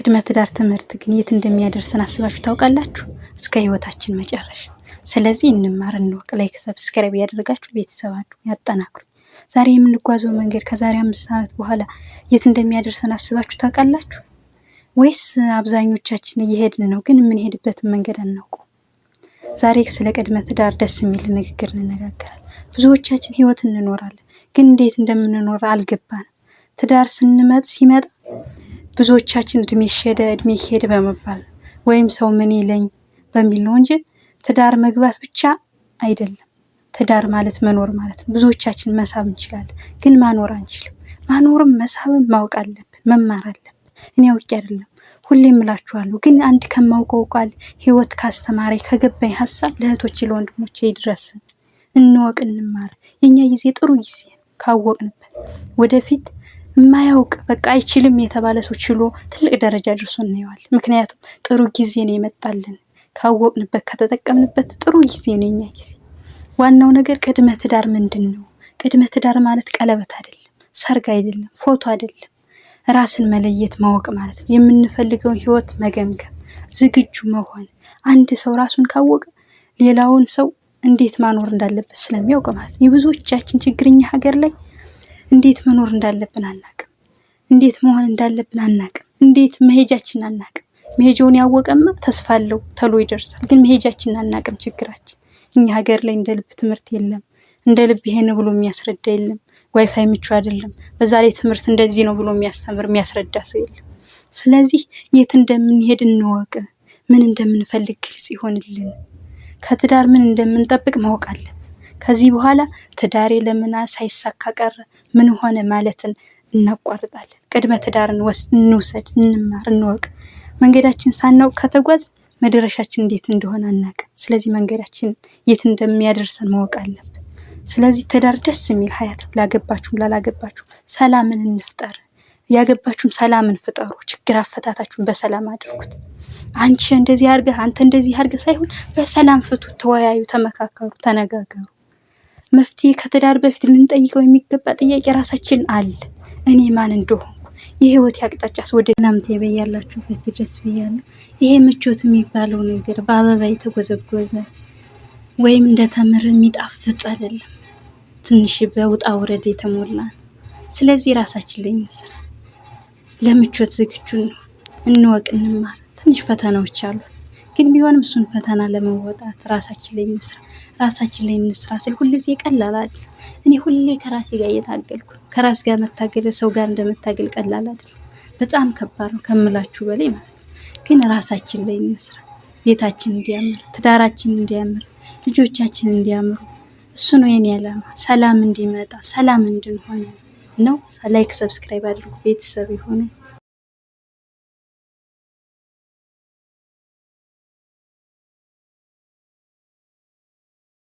ቅድመ ትዳር ትምህርት ግን የት እንደሚያደርሰን አስባችሁ ታውቃላችሁ? እስከ ህይወታችን መጨረሻ። ስለዚህ እንማር፣ እንወቅ። Like subscribe ያደርጋችሁ ቤተሰባችሁ ያጠናክሩ። ዛሬ የምንጓዘው መንገድ ከዛሬ 5 ዓመት በኋላ የት እንደሚያደርሰን አስባችሁ ታውቃላችሁ? ወይስ አብዛኞቻችን እየሄድን ነው፣ ግን የምንሄድበትን መንገድ አናውቀው? ዛሬ ስለ ቅድመ ትዳር ደስ የሚል ንግግር እንነጋገራለን። ብዙዎቻችን ህይወት እንኖራለን፣ ግን እንዴት እንደምንኖር አልገባንም። ትዳር ሲመጣ ብዙዎቻችን እድሜ ሄደ እድሜ ሄደ በመባል ወይም ሰው ምን ይለኝ በሚል ነው እንጂ ትዳር መግባት ብቻ አይደለም። ትዳር ማለት መኖር ማለት ነው። ብዙዎቻችን መሳብ እንችላለን፣ ግን ማኖር አንችልም። ማኖርም መሳብም ማወቅ አለብን፣ መማር አለብን። እኔ አውቄ አይደለም ሁሌም እላችኋለሁ፣ ግን አንድ ከማውቀው ቃል ህይወት ካስተማረኝ ከገባኝ ሀሳብ ለእህቶቼ ለወንድሞቼ ይድረስ። እንወቅ፣ እንማር። የኛ ጊዜ ጥሩ ጊዜ ነው ካወቅንበት። ወደፊት የማያውቅ በቃ አይችልም የተባለ ሰው ችሎ ትልቅ ደረጃ ደርሶ እናየዋለን። ምክንያቱም ጥሩ ጊዜ ነው የመጣልን። ካወቅንበት ከተጠቀምንበት ጥሩ ጊዜ ነው የኛ ጊዜ። ዋናው ነገር ቅድመ ትዳር ምንድን ነው? ቅድመ ትዳር ማለት ቀለበት አይደለም፣ ሰርግ አይደለም፣ ፎቶ አይደለም። ራስን መለየት ማወቅ ማለት ነው። የምንፈልገውን ህይወት መገምገም፣ ዝግጁ መሆን። አንድ ሰው ራሱን ካወቀ ሌላውን ሰው እንዴት ማኖር እንዳለበት ስለሚያውቅ ማለት ነው። የብዙዎቻችን ችግር እኛ ሀገር ላይ እንዴት መኖር እንዳለብን አናቅም። እንዴት መሆን እንዳለብን አናቅም። እንዴት መሄጃችን አናቅም። መሄጃውን ያወቀማ ተስፋ አለው ተሎ ይደርሳል። ግን መሄጃችን አናቅም። ችግራችን እኛ ሀገር ላይ እንደ ልብ ትምህርት የለም። እንደ ልብ ይሄን ብሎ የሚያስረዳ የለም። ዋይፋይ ምቹ አይደለም። በዛ ላይ ትምህርት እንደዚህ ነው ብሎ የሚያስተምር የሚያስረዳ ሰው የለም። ስለዚህ የት እንደምንሄድ እንወቅ። ምን እንደምንፈልግ ግልጽ ይሆንልን። ከትዳር ምን እንደምንጠብቅ ማወቅ አለብን። ከዚህ በኋላ ትዳሬ ለምን ሳይሳካ ቀረ፣ ምን ሆነ ማለትን እናቋርጣለን። ቅድመ ትዳርን እንውሰድ፣ እንማር፣ እንወቅ። መንገዳችን ሳናውቅ ከተጓዝ መድረሻችን እንዴት እንደሆነ አናውቅም። ስለዚህ መንገዳችን የት እንደሚያደርሰን ማወቅ አለብን። ስለዚህ ትዳር ደስ የሚል ሀያት ነው። ላገባችሁም ላላገባችሁም ሰላምን እንፍጠር። ያገባችሁም ሰላምን ፍጠሩ። ችግር አፈታታችሁን በሰላም አድርጉት። አንቺ እንደዚህ አድርገህ አንተ እንደዚህ አድርገህ ሳይሆን በሰላም ፍቱት። ተወያዩ፣ ተመካከሩ፣ ተነጋገሩ። መፍትሄ ከትዳር በፊት ልንጠይቀው የሚገባ ጥያቄ ራሳችን አለ። እኔ ማን እንደሆንኩ የህይወት አቅጣጫስ ወደ ሰላምታ በያላችሁበት ይድረስ ብያለሁ። ይሄ ምቾት የሚባለው ነገር በአበባ የተጎዘጎዘ ወይም እንደ ተምር የሚጣፍጥ አይደለም። ትንሽ በውጣ ውረድ የተሞላ ነው። ስለዚህ ራሳችን ላይ እንስራ። ለምቾት ዝግጁ ነው፣ እንወቅ፣ እንማር። ትንሽ ፈተናዎች አሉት፣ ግን ቢሆንም እሱን ፈተና ለመወጣት ራሳችን ላይ እንስራ። ራሳችን ላይ እንስራ ስል ሁልጊዜ ቀላል አይደለም። እኔ ሁሌ ከራሴ ጋር እየታገልኩ ነው። ከራስ ጋር መታገል ሰው ጋር እንደመታገል ቀላል አይደለም። በጣም ከባድ ነው ከምላችሁ በላይ ማለት ነው። ግን ራሳችን ላይ እንስራ። ቤታችን እንዲያምር፣ ትዳራችን እንዲያምር፣ ልጆቻችን እንዲያምሩ እሱ ነው የኔ ዓላማ። ሰላም እንዲመጣ ሰላም እንድንሆን ነው። Like subscribe አድርጉ ቤተሰብ ይሁኑ።